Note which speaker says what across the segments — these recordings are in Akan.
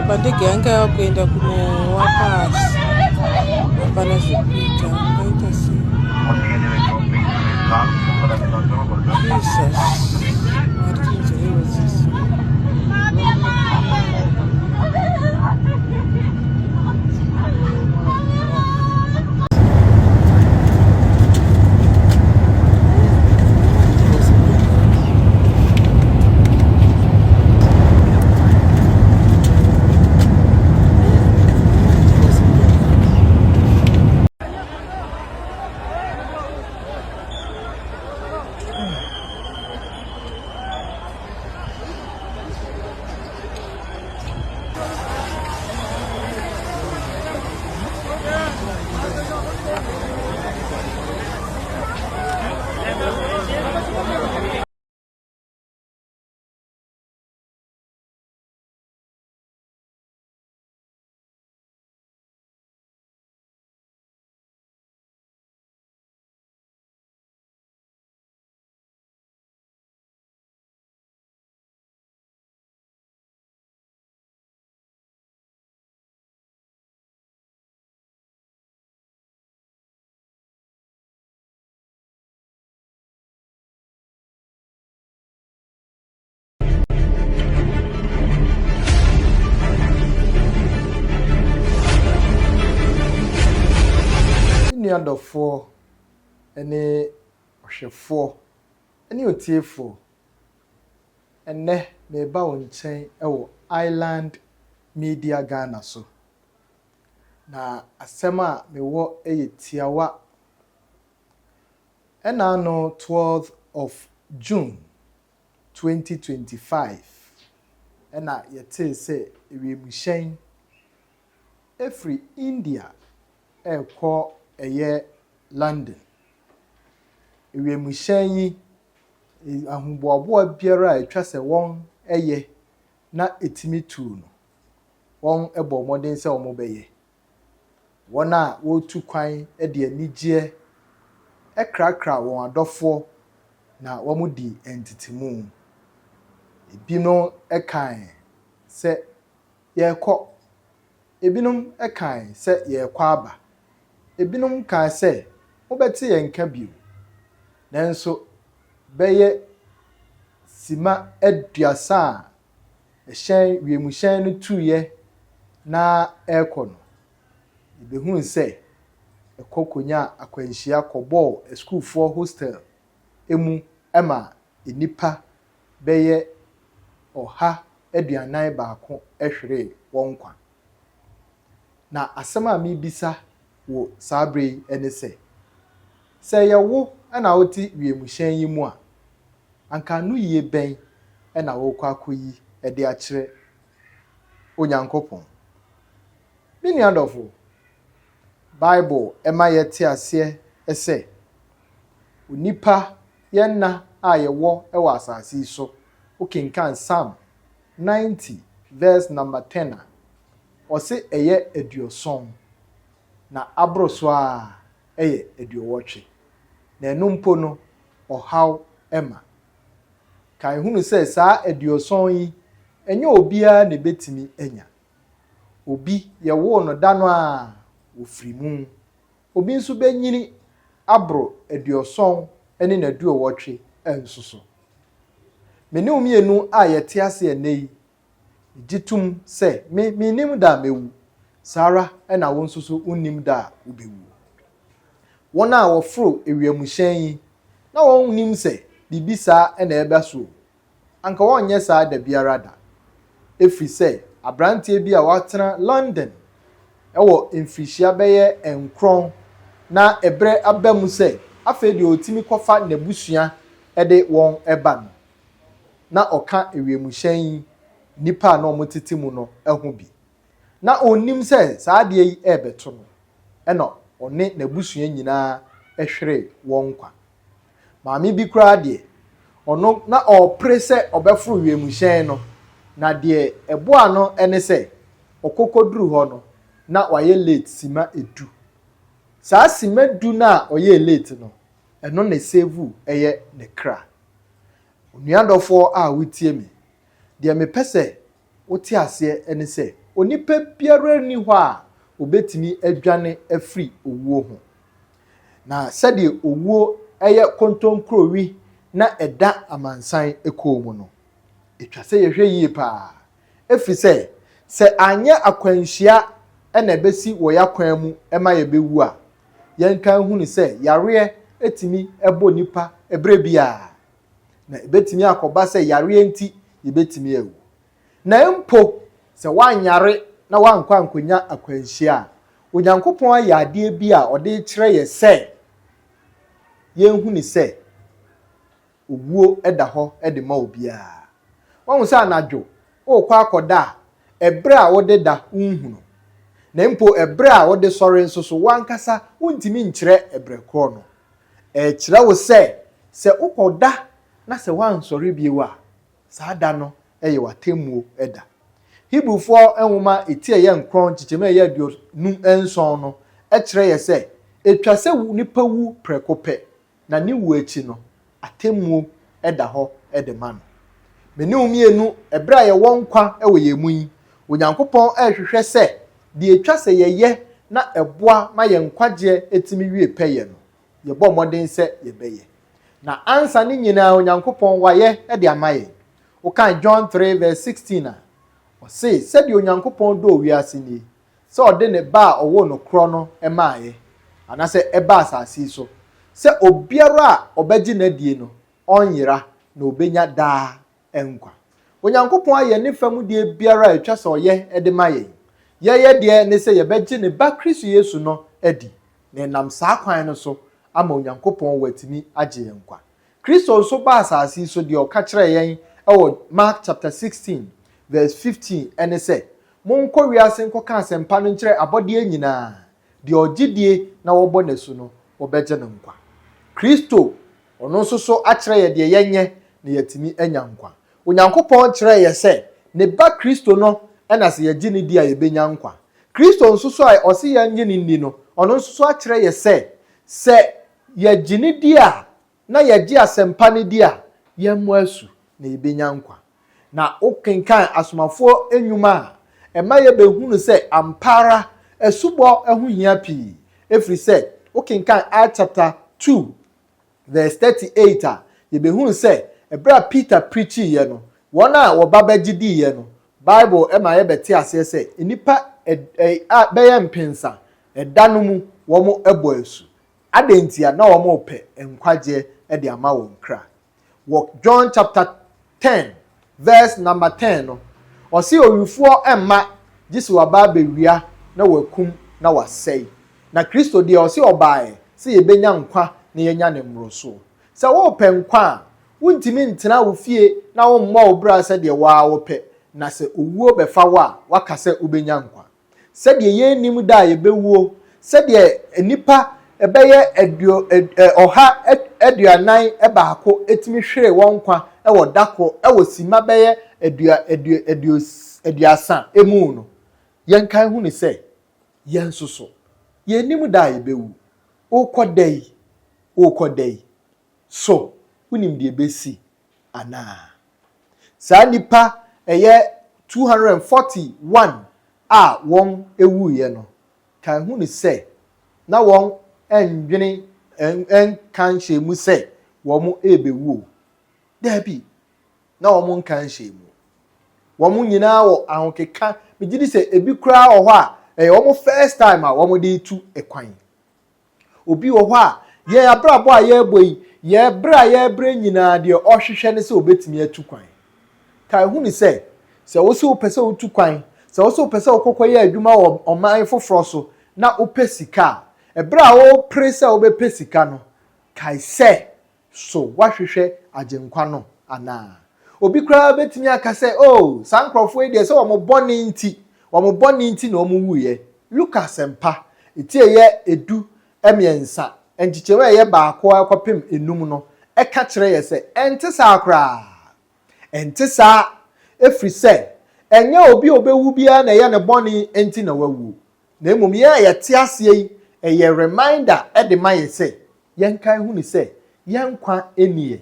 Speaker 1: Apa ndege yanga yakuenda kunowa pasi, hapana zvekuita, ungaita sei? Jesus, Mwari tinzweiwo tsitsi.
Speaker 2: Me nua dɔfoɔ ne ɔhwɛfoɔ ne otiefoɔ, ɛnnɛ mereba wo nkyɛn wɔ Island Media Ghana so. Na asɛm a mewɔ yɛ tiawa. Ɛna ano 12th of June 2025 ɛna yɛtee sɛ ewiemhyɛn firi India rekɔ ɛyɛ London. Ewiemhyɛn yi, ahoboaboa biara a ɛtwa sɛ wɔyɛ na ɛtumi tu no, wɔbɔ mmɔden sɛ wɔbɛyɛ. Wɔn a wɔretu kwan de anigyeɛ krakra wɔn adɔfoɔ na wɔdi ntetemu. Ebinom kae sɛ yɛrekɔ, ebinom kae sɛ yɛrekɔ aba, ebinom kae sɛ mobɛte yɛn nka bio. Nanso bɛyɛ sima 30 a ɛhyɛn wiemhyɛn no tuiɛ na ɛrekɔ no, yɛbɛhuu sɛ ɛkɔ kɔnyaa akwanhyia kɔbɔɔ asukuufoɔ hostel mu ma nnipa bɛyɛ 141 hweree wɔn nkwa. Na asɛm a merebisa wo saa berɛ yi ne sɛ, sɛ ɛyɛ wo na wote wiemhyɛn yi mu a, anka anoyie bɛn na worekɔ akɔyi de akyerɛ Onyankopɔn? Me nua dɔfo, Bible ma yɛte aseɛ sɛ onipa yɛn nna a yɛwɔ wɔ asase yi so, wokenkan Psalm 90 verse number 10 a, ɔse ɛyɛ 70, na aboro so ara yɛ 80. Na ɛno mpo no, ɔhaw ma. Kae hunu sɛ saa 70 yi, ɛnyɛ obiara na ebetumi anya. Obi, yɛwoo no da no ara, ofiri mu. Obi nso bɛnyini aboro 70 ne n'aduɔwɔtwe nso so. Me ne wo mmienu a yɛte ase ɛnnɛ yi, megye tom sɛ me, mennim da a mɛwu. Saa ara na wo nso so wonnim da a wobɛwu. Wɔn a wɔforo ewiemhyɛn yi, na wɔnnim sɛ biribi saa na ɛreba so o. Anka wɔrenyɛ saa da biara da. Ɛfiri sɛ aberanteɛ bi a watena London wɔ mfirihyia bɛyɛ nkron na ɛberɛ aba mu sɛ afei deɛ ɔtumi kɔfa n'abusua de wɔn ba no, na ɔka ewiemhyɛn yi nnipa a na wɔtete mu no ho bi. Na ɔnnim sɛ saa adeɛ yi rebɛto no, ɛna ɔne n'abusua nyinaa hweree wɔn nkwa. Maame bi koraa deɛ, ɔno na ɔrepere sɛ ɔbɛforo wiemhyɛn no, na deɛ ɛboaa no ne sɛ, ɔkɔ kɔduru hɔ no, na wayɛ late sima du. Saa sima du no a ɔyɛɛ late no, ɛno na ɛsavuu ɛyɛ ne kra. Onua dɔfoɔ a wotie me, deɛ mepɛ sɛ wote aseɛ ne sɛ, Onipa biara nni hɔ a obetumi adwane afiri owuo ho. Na sɛdeɛ owuo yɛ kontonkurowi na ɛda amansan kɔn mu no, ɛtwa sɛ yɛhwɛ yie paa. Ɛfiri sɛ, sɛ anyɛ akwanhyia na ɛbɛsi wɔ yɛn akwan mu ma yɛbɛwu a, yɛnka nhunu sɛ yareɛ tumi bɔ nipa berɛ biara. Na ɛbɛtumi akɔba sɛ yareɛ nti yɛbɛtumi awu. Na mpo sɛ woanyare na woankɔ ankɔnya akwanhyia a, Onyankopɔn ayɛ adeɛ bi a ɔde rekyerɛ yɛ sɛ yɛnhunu sɛ owuo da hɔ de ma obiara. Woahu sɛ anadwo worekɔ akɔda a, ɛberɛ a wode da wonhunu. Na mpo ɛberɛ a wode sɔre nso so, wo ankasa wontumi nkyerɛ ɛberɛ korɔ no. Ɛrekyerɛ wo sɛ, sɛ wokɔda na sɛ woansɔre bio a, Saa da no yɛ w'atemmuo da. Hebrifoɔ nwoma ti a ɛyɛ nkrɔn nkyekyɛmu a ɛyɛ 57 no kyerɛ yɛ sɛ, ɛtwa sɛ nipa wu prɛko pɛ, na ne wuo akyi no, atemmuo da hɔ de ma no. Me ne wo mmienu, ɛberɛ a yɛwɔ nkwa wɔ yɛn mu yi, Onyankopɔn rehwehwɛ sɛ deɛ ɛtwa sɛ yɛyɛ na ɛboa ma yɛn nkwagyeɛ tumi wie pɛyɛ no, yɛbɔ mmɔden sɛ yɛbɛyɛ. Na ansa ne nyinaa Onyankopɔn wayɛ de ama yɛn. Wokan John 3 verse 16 a, ɔse sɛdeɛ Onyankopɔn dɔɔ wiase nie, sɛ ɔde ne ba a ɔwoo no korɔ no maaeɛ, anaasɛ ɛbaa asase yi so, sɛ obiara a ɔbɛgye no adie no, ɔnyera na ɔbɛnya daa nkwa. Onyankopɔn ayɛ ne fa mu deɛ biara a ɛtwa sɛ ɔyɛ de ma yɛn. Yɛyɛ deɛ ne sɛ yɛbɛgye ne Ba Kristo Yesu no adi, na ɛnam saa kwan no so ama Onyankopɔn watumi agye yɛn nkwa. Kristo nso baa asase yi so, deɛ ɔka kyerɛɛ yɛn wɔ Mark chapter 16 verse 15 ne sɛ, Monkɔ wiase nkɔka asɛmpa no nkyerɛ abɔdeɛ nyinaa, deɛ ɔgye die na wɔbɔ no asu no, wɔbɛgye no nkwa. Kristo Ɔno nso so akyerɛ yɛ deɛ yɛnyɛ na yɛatumi anya nkwa. Onyankopɔn kyerɛɛ yɛ sɛ ne Ba Kristo no na sɛ yɛgye no di a yɛbɛnya nkwa. Kristo nso so a ɔse yɛnnye no nni no, ɔno nso so akyerɛ yɛ sɛ, sɛ yɛgye no di a, na yɛgye asɛmpa no di a, yɛmmɔ asu na yɛbɛnya nkwa. Na wokenkan Asomafoɔ Nnwuma a, ɛma yɛbɛhunu sɛ ampa ara asubɔ ho hia pii, ɛfiri sɛ wokenkan Acts chapter 2 verse 38 a, yɛbɛhunu sɛ ɛberɛ a Peter preachiiɛ no, wɔn a wɔba bɛgye diiɛ no, Bible ma yɛbɛte aseɛ sɛ nnipa a bɛyɛ mpensa ɛda no mu wɔn bɔ asu. Adɛn ntia? Na wɔrepɛ nkwagyeɛ de ama wɔn kra. Wɔ John chapter 10 verse number 10 no, ɔse owifoɔ mma gye sɛ waba abɛwia na wakum na wasɛe. Na Kristo deɛ ɔse ɔbaeɛ sɛ yɛbɛnya nkwa na yɛanya no mmorosoɔ. Sɛ worepɛ nkwa a, wontumi ntena wo fie na wommɔ wo bra sɛdeɛ wo ara wopɛ, na sɛ owuo bɛfa wo a, woaka sɛ wobɛnya nkwa. Sɛdeɛ yɛnnim da a yɛbɛwuo, sɛdeɛ nnipa bɛyɛ aduo 141 tumi hwere wɔn nkwa wɔ da koro wɔ simma bɛyɛ adua adua aduos 30 mu no, yɛnkae hunu sɛ yɛn nso so, yɛnnim da a yɛbɛwu. Worekɔ da yi, worekɔ da yi, so wonim deɛ ɛbɛsi anaa? Saa nnipa ɛyɛ 241 a wɔn wuiɛ no, kan hunu sɛ na wɔn nnwene nka nhyɛɛ mu sɛ wɔn rebɛwu o. Daabi, na wɔn nka nhyɛɛ mu. Wɔn nyinaa wɔ ahokeka. Megye di sɛ ebi koraa wɔ hɔ a, ɛyɛ wɔn first time a wɔde retu kwan. Obi wɔ hɔ a, yɛn abrabɔ a yɛrebɔ yi, yɛn brɛ a yɛrebrɛ nyinaa, deɛ ɔhwehwɛ ne sɛ obetumi atu kwan. Kae hunu sɛ, sɛ wo sɛ wopɛ sɛ wotu kwan, sɛ wo sɛ wopɛ sɛ wokɔkɔyɛ adwuma wɔ ɔman foforɔ so na wopɛ sika a, ɛberɛ a worepere sɛ wobɛpɛ sika no, kae sɛ So woahwehwɛ Agyenkwa no anaa? Obi koraa bɛtumi aka sɛ, Oh, saa nkurɔfoɔ yi deɛ sɛ wɔn bɔne nti, wɔn bɔne nti na wɔwuiɛ. Luka Asɛmpa, ti a ɛyɛ 13, nkyekyɛmu a ɛyɛ baako ara kɔpem enum no ka kyerɛ yɛ sɛ ɛnte saa koraa. Ɛnte saa, ɛfiri sɛ ɛnyɛ obi a ɔbɛwu biara na ɛyɛ ne bɔne nti na wawuo. Na mmom yɛn a yɛte aseɛ yi, ɛyɛ reminder de ma yɛ sɛ yɛnkae hunu sɛ yɛn nkwa nni yɛn.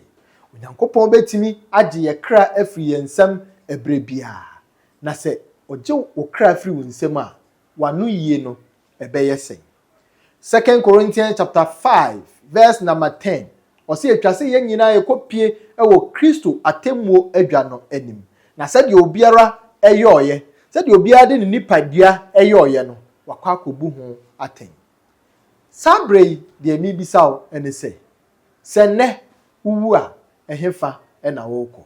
Speaker 2: Onyankopɔn bɛtumi agye yɛn kra afiri yɛn nsam ɛberɛ biara. Na sɛ Ɔgye wo kra firi wo nsam a, w'anoyie no ɛbɛyɛ sɛn? Second Corinthians chapter 5 verse number 10. Ɔsɛ atwa sɛ yɛn nyinaa yɛkɔpie wɔ Kristo atemmuo adwa no anim. Na sɛdeɛ obiara ɛyɔɔyɛ, sɛdeɛ obiara de ne nipadua ɛyɔɔyɛ no, wakɔ akɔbu ho atɛn. Saa berɛ yi, deɛ mebisa wo ne sɛ, sɛ nnɛ wowu a, ɛhefa na worekɔ?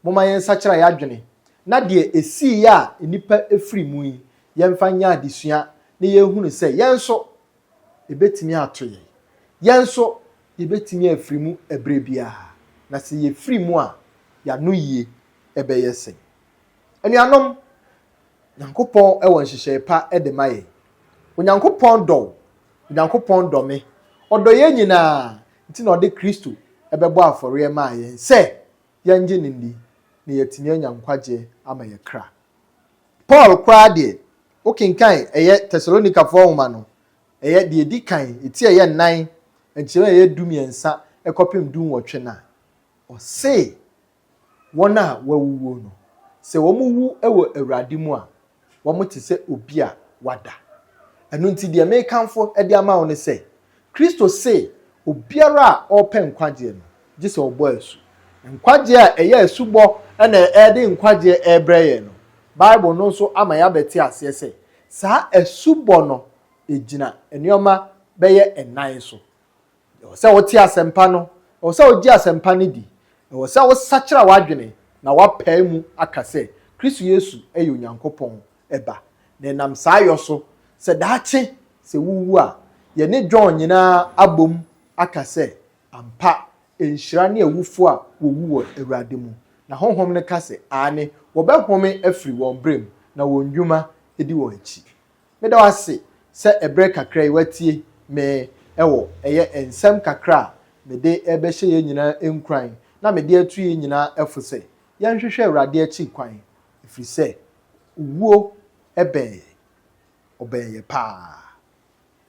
Speaker 2: Momma yɛnsakyera yɛn adwene na deɛ ɛsiiɛ a nnipa firi mu yi, yɛmfa nyɛ adesua na yɛnhunu sɛ yɛn nso ɛbɛtumi ato yɛn. Yɛn nso yɛbɛtumi afiri mu ɛberɛ biara. Na sɛ yɛfiri mu a, yɛano yie ɛbɛyɛ sɛn? Anuanom, Nyankopɔn wɔ nhyehyɛe pa de ma yɛn. Onyankopɔn dɔ wo. Onyankopɔn dɔ me. Ɔdɔ yɛn nyinaa nti na ɔde Kristo bɛbɔ afɔreɛ maa yɛn sɛ yɛngye no nni na yɛatumi anya nkwagyeɛ ama yɛn kra. Paul koraa deɛ, wokenkan ɛyɛ Tesalonikafoɔ nwoma no, ɛyɛ deɛ ɛdi kan, ɛti a ɛyɛ 4, nkyerɛ a ɛyɛ 13 kɔpem 18 no a, ɔse wɔn a wɔawuwuo no, sɛ wɔn wu wɔ Awurade mu a, wɔn te sɛ obi a wada. Ɛno nti deɛ mekamfo de ama wo ne sɛ, Kristo se obiara a ɔrepɛ nkwagyeɛ no, gye sɛ ɔbɔ asu. Nkwagyeɛ a ɛyɛ asubɔ na ɛde nkwagyeɛ ɛrebrɛ yɛn no, Bible no nso ama yɛabɛte aseɛ sɛ saa asubɔ no ɛgyina nneɛma bɛyɛ 4 so. Ɛwɔ sɛ wote asɛmpa no, ɛwɔ sɛ wogye asɛmpa no di, ɛwɔ sɛ wosakyera w'adwene na woapae mu aka sɛ Kristo Yesu yɛ Onyankopɔn ba. Na ɛnam saa yɔ so, sɛ daakye sɛ wowu a, yɛne John nyinaa abom aka sɛ ampa, nhyira ne awufo a wɔwu wɔ Awurade mu. Na Honhom no ka sɛ, aane, wɔbɛhome afiri wɔn berɛ mu, na wɔn nnwuma di wɔn akyi. Meda wo ase sɛ ɛberɛ kakra yi woatie me wɔ ɛyɛ nsɛm kakra a mede rebɛhyɛ yɛn nyinaa nkuran na mede atu yɛn nyinaa fo sɛ yɛnhwehwɛ Awurade akyi kwan, ɛfiri sɛ owuo bɛn yɛn, ɔbɛn yɛn paa.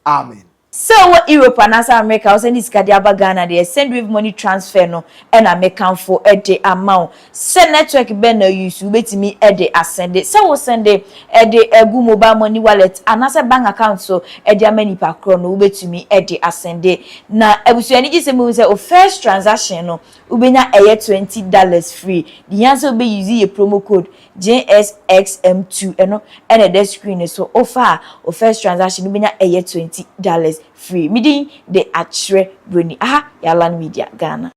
Speaker 2: Amen.
Speaker 3: Sɛ wowɔ Europe anaasɛ America a wosɛnde sika de aba Ghana deɛ, Sendwave money transfer no na mekamfo de ama wo. Sɛ network bɛn na use, wobɛtumi de asɛnde. Sɛ wosɛnde de agu mobile money wallet anaasɛ bank account so de ama nipa korɔ no, wobɛtumi de asɛnde. Na abusua anigyesɛm mu sɛ wo first transaction no, wobɛnya ɛyɛ $20 free. Deɛ hia sɛ wobɛ use yɛ promo code JSXM2, ɛno ɛna ɛda screen no so. Wofa a, wo first transaction wobɛnya ɛyɛ $20 free. Me din de Akyerɛ Broni. Aha yɛ Alan Media Ghana.